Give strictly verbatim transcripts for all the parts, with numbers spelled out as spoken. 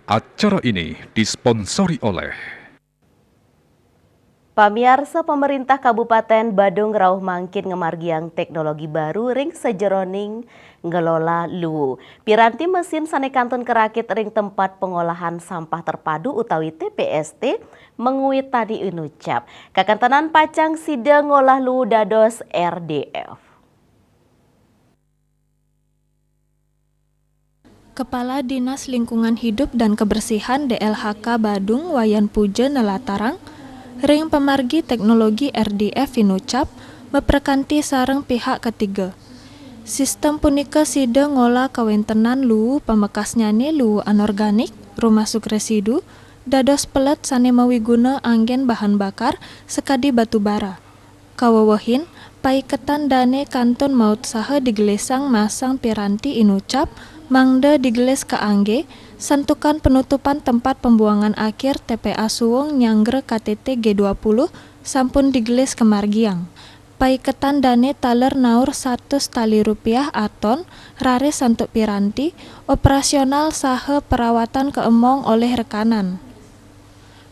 Acara ini disponsori oleh Pamiarsa, pemerintah Kabupaten Badung rauh mangkin ngamargiang teknologi baru ring sajeroning ngelola luu. Piranti mesin sane kantun karakit ring tempat pengolahan sampah terpadu utawi T P S T mangwitani inucap. Kakantenan pacang sida ngolah luu dados R D F. Kepala Dinas Lingkungan Hidup dan Kebersihan D L H K Badung Wayan Puja nelatarang, ring pamargi teknologi R D F inucap maprakanti sareng pihak ketiga. Sistem punika sida ngolah kawentenan luu pamekasnyane luu anorganik, rumasuk residu, dados pelet sane mawiguna anggen bahan bakar sakadi batu bara. Kawewehin, paiketan dane kantun mautsaha digelisang masang piranti inucap mangda digelis kaangge, santukan penutupan tempat pembuangan akhir T P A Suwung Nyanggra K T T G dua puluh sampun digelis kamargiang. Paiketan dane taler naur satus tali rupiah aton, raris santuk piranti, operasional saha perawatan kaemong olih rekanan.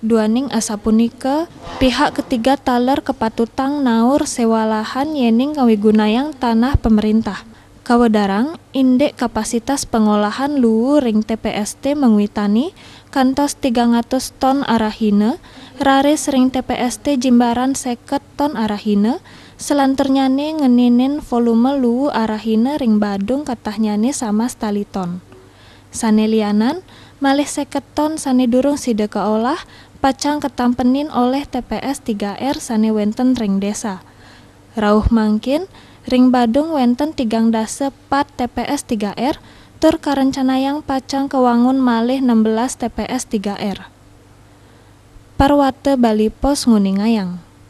Duaning asapunika, pihak ketiga taler kapatutang naur sewa lahan yening ngawigunayang tanah pamerintah. Kawedarang, indik kapasitas pangolahan luu ring T P S T mangwitani kantos tigang atus ton arahina, raris ring T P S T Jimbaran seket ton arahina, salanturnyane ngeninin volume luu arahina ring Badung katahnyane samas tali ton. Sane lianan, malih seket ton sane durung sida kaolah, pacang katampenin olih T P S tiga R sane wenten ring desa. Rauh mangkin, ring Badung wenten tigang dasa pat T P S tiga R, tur karencanayang pacang kawangun malih nem belas T P S tiga R. Parwata Bali Post nguningayang.